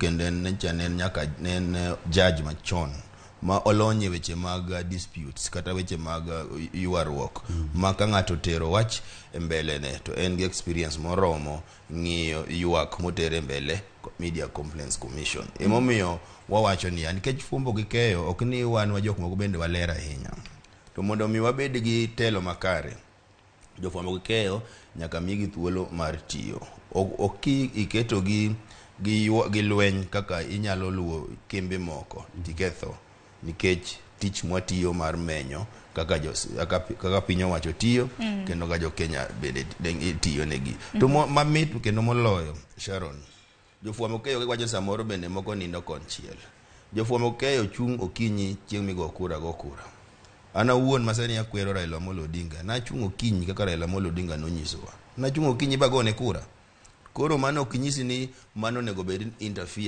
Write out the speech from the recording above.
kendo en nyocha ne en nyaka ne en judge machon ma olony e weche mag disputes kata weche mag ywaruok ma ka ng'ato otero wach e mbele ne to en gi experience moromo ng'iyo ywak moter e mbele Media Complaints Commission. Emomiyo wawacho niya, nikech fwambo gi keyo ok ni wan wa jok moko bende waler ahinya. To mondo mi wabed gi telo makare, jofwambo gi keyo nyaka migi thuolo mar tiyo. Ok ki iketo gi gi lweny kaka inyalo luwo kembe moko tiketho nikech tich mwatiyo mar menyo kaka jo, kaka piny owacho tiyo kendo ka jo Kenya bende tiyo negi. To mamit kendo moloyo Sharon, jofwambo keyo giwacho samoro bende moko nindo konchiel. Jofwambo keyo chung' okinyi chieng' migo kura go kura. An awuon masani akwero Raila Amolo Odinga, nachung' okinyi kaka Raila Amolo Odinga nonyisowa. Nachung' okinyi bagone kura. Koro mano ok nyisi ni mano onego bed interfere.